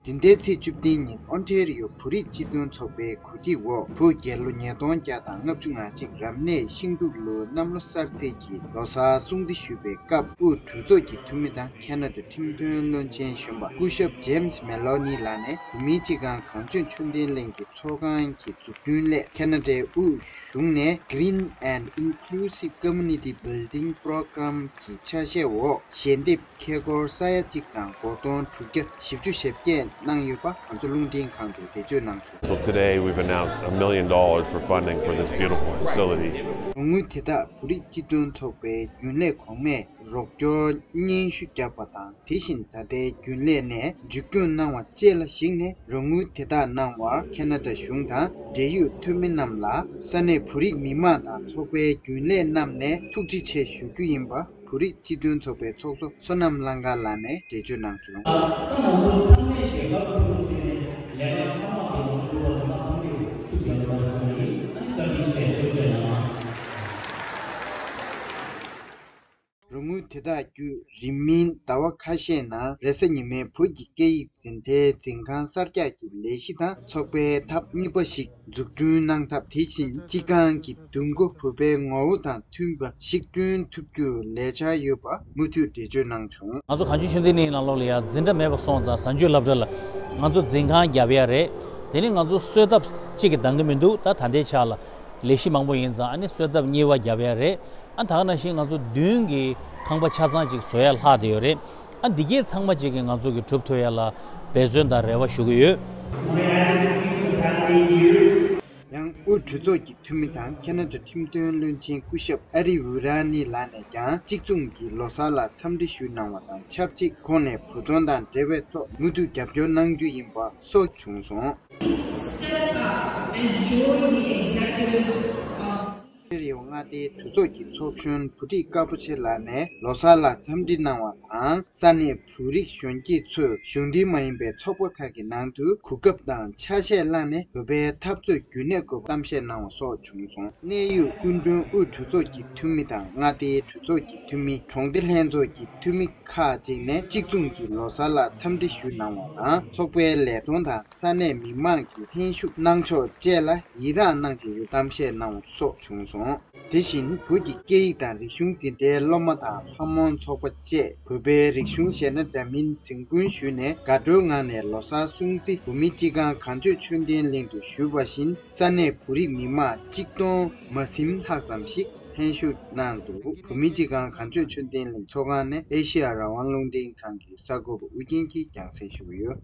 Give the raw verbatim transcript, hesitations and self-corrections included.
འདི་ཟླའི་ཚེས་བཅུ་བདུན་ཉིན་ཨོན་ཊེ་རི་ཡོ་བོད་རིགས་སྤྱི་མཐུན་ཚོགས་པའི་གོ་སྒྲིག་འོག་བོད་རྒྱལ་ལོ་ཉིས་སྟོང་བརྒྱ་དང་ལྔ་བཅུ་ང་གཅིག་རབ་གནས་ཤིང་འབྲུག་ལོའི་གནམ་ལོ་གསར་ཚེས་ཀྱི་ལོ་གསར་སྲུང་བརྩི་ཞུས་པའི་སྐབས། དབུས་གྲོས་ཚོགས་ཀྱི་འཐུས་མི་དང་ཁེ་ན་ཌ་ཁྲིམས་དོན་བློན་ཆེན་གཞོན་པ་སྐུ་ཞབས་ཇེམ་སི་མེ་ལོ་ནི་ལགས་ནས་བོད་མིའི་སྤྱི་ཁང་གངས་ལྗོངས་ཆོས་ལྡན་གླིང་གི་ཚོགས་ཁང་གི་འཛུགས་སྐྲུན་སླད་ཁེ་ན་ཌའི་དབུས་གཞུང་ནས་Green and Inclusive Community Building Program གྱི་ཆ་ཤས་འོག་ཞལ་འདེབས་ཁེ་སྒོར་ས་ཡ་གཅིག་དང་སྒོར་སྟོང་དྲུག་བརྒྱ་བཞི་བཅུ་ཞེ་བརྒྱད་གནང་ཡོད་པ་ང་ཚོ་རླུང་འཕྲིན་ཁང་དུ་འགྲེལ་བརྗོད་གནང་བྱུང་། So today we've announced a million dollars for funding for this beautiful facility. རོགས་དངུལ་དེ་དག་བོད་རིགས་སྤྱི་མཐུན་ཚོགས་པའི་རྒྱུན་ལས་གོང་མས་རོགས་སྐྱོར་སྙན་ཞུ་བརྒྱབ་པ་དང་། དེ་བཞིན་ད་ལྟའི་རྒྱུན་ལས་ནས་མཇུག་སྐྱོང་གནང་བ་བཅས་ལ་གཞིགས་ནས་རོགས་དངུལ་དེ་དག་གནང་བར་ཁེ་ན་ཌ་གཞུང་དང་འབྲེལ་ཡོད་འཐུས་མི་རྣམས་ལ་ས་གནས་བོད་རིགས་མི་མང་དང་ཚོགས་པའི་རྒྱུན་ལས་རྣམས་ནས་ཐུགས་རྗེ་ཆེ་ཞུ་རྒྱུ་ཡིན་པ་བོད་རིགས་སྤྱི་མཐུན་ཚོགས་པའི་ཚོགས་གཙོ་བསོད་ནམས་གླང་དཀར་ལགས་ནས་འགྲེལ་བརྗོད་གནང་བྱུང་། རོགས་དངུལ་དེ་དག་བརྒྱུད་རིང་མིན་ཟླ་བ་ཁ་ཤས་ནང་རེས་གཟའ་ཉི་མའི་བོད་ཀྱི་སྐད་ཡིག་འཛིན་གྲྭའི་འཛིན་ཁང་གསར་རྒྱག་གི་ལས་གཞི་དང་ཚོགས་པའི་ཐབ་གཉིས་པ་ཞིག་འཛུགས་སྐྲུན་གནང་ཐབས། དེ་བཞིན་སྤྱི་ཁང་གི་འདུ་འགོད་བོད་པའི་ངོ་བོ་དང་མཐུན་པ་ཞིག་བསྐྲུན་ཐུབ་རྒྱུར་ལས་འཆར་ཡོད་པ་མུ་མཐུད་འགྲེལ་བརྗོད་གནང་བྱུང་། ང་ཚོ་གངས་ལྗོངས་ཆོས་ལྡན་གླིང་ནང་ལོགས་ལ་ཡང་འཛིན་གྲྭ་མེད་པ་སོང་ཙང་གཟའ་མཇུག་སློབ་གྲྭ་ལ་ང་ཚོ་འཛིན་ཁང་བརྒྱབ་ཡ་རེད། དེ་ནི་ང་ཚོ་གསོལ་ཐབ་གཅིག་གིས་འདང་གི་མི་འདུག་ད་ད་ལྟའི་ཆ་ལ་ལས་གཞི་མང་པོ་ཡིན་ཙང་ཨ་ནི་གསོལ་ཐབ་གཉིས་པ་བརྒྱབ་ཡ་རེད། ཨ་ད་ག་ནང་བཞིན་ང་ཚོ་མདུན་གྱི་ཁང་པ་ཆ་ཚང་ཅིག་བཟོ་ཡ་ལྷག་བསྡད་ཡོད་རེད། ཨ་འདི་གའི་ཚང་མ་ཅིག་གིས་ང་ཚོ་གི་གྲུབ་ཐུབ་ཡ་ལ་འབད་བརྩོན་དང་རེ་བ་ཞུ་གི་ཡོད། ཡང་དབུས་གྲོས་ཚོགས་ཀྱི་འཐུས་མི་དང་ཁེ་ན་ཌ་ཁྲིམས་དོན་བློན་ཆེན་སྐུ་ཞབས་ཨ་རི་ཝི་ར་ནི་ལགས་ནས་ཀྱང་གཅིག་མཚུངས་ཀྱི་ལོ་གསར་ལ་འཚམས་འདྲི་ཞུས་གནང་བ་དང་ཆབས་ཅིག་ཁོང་ནས་བོད་དོན་དང་འབྲེལ་བའི་ཐོག་མུ་མཐུད་རྒྱབ་སྐྱོར་གནང་རྒྱུ་ཡིན་པ་སོགས་བྱུང་སོང་། Step up and join the executive of ཨོན་ཊེ་རི་ཡོ་མངའ་སྡེའི་གྲོས་ཚོགས་ཀྱི་ཚོགས་གཞོན་བུ་ཁྲིད་དཀར་པོ་ཆེ་ལགས་ནས་ལོ་གསར་ལ་འཚམས་འདྲི་གནང་བ་དང་། ས་གནས་བོད་རིགས་གཞོན་སྐྱེས་ཚོས་གཞུང་འབྲེལ་མ་ཡིན་པའི་ཚོགས་པ་ཁག་གི་ནང་དུ་གོ་སྐབས་དང་ཆ་ཤས་བླངས་ནས་བོད་པའི་འཐབ་རྩོད་རྒྱུན་གནས་དགོས་པར་གཏམ་བཤད་གནང་བ་སོགས་བྱུང་སོང་། གནད་ཡོད་སྐུ་མགྲོན་དབུས་གྲོས་ཚོགས་ཀྱི་འཐུས་མི་དང་མངའ་སྡེའི་གྲོས་ཚོགས་ཀྱི་འཐུས་མི། གྲོང་སྡེ་ལྷན་ཚོགས་ཀྱི་འཐུས་མི་ཁག་ཅིག་ནས་གཅིག་མཚུངས་ཀྱི་ལོ་གསར་ལ་འཚམས་འདྲི་ཞུས་གནང་བ་དང་། ཚོགས་པའི་ལས་དོན་དང་ས་གནས་མི་མང་གི་ལྷན་ཞུགས་གནང་ཕྱོགས་བཅས་ལ་ཡི་རངས་གནང་བཞིན་ཡོད་གཏམ་བཤད་གནང་བ་སོགས་བྱུང་སོང་། དེ་བཞིན་བོད་ཀྱི་སྐད་ཡིག་དང་རིག་གཞུང་འཛིན་གྲྭའི་སློབ་མ་དང་ལྷ་མོ་ཚོགས་པ་བཅས་བོད་པའི་རིག་གཞུང་གཞས་སྣ་འདྲ་མིན་གཟིགས་འབུལ་ཞུས་ནས་དགའ་སྤྲོའི་ངང་ནས་ལོ་གསར་སྲུང་བརྩི་བོད་མིའི་སྤྱི་ཁང་གངས་ལྗོངས་ཆོས་ལྡན་གླིང་དུ་ཞུས་པ་བཞིན། ས་གནས་བོད་རིགས་མི་མང་གཅིག་སྟོང་མ་ཟིན་ལྷག་ཙམ་ཞིག་ལྷན་ཞུགས་གནང་འདུག་བོད་མིའི་སྤྱི་ཁང་གངས་ལྗོངས་ཆོས་ལྡན་གླིང་ཚོགས་ཁང་ནས་ཨེ་ཤེ་ཡ་རང་དབང་རླུང་འཕྲིན་ཁང་གི་གསར་འགོད་པ་ཨུ་རྒྱན་གྱིས་རྒྱང་སྲིང་ཞུས་ཡོད།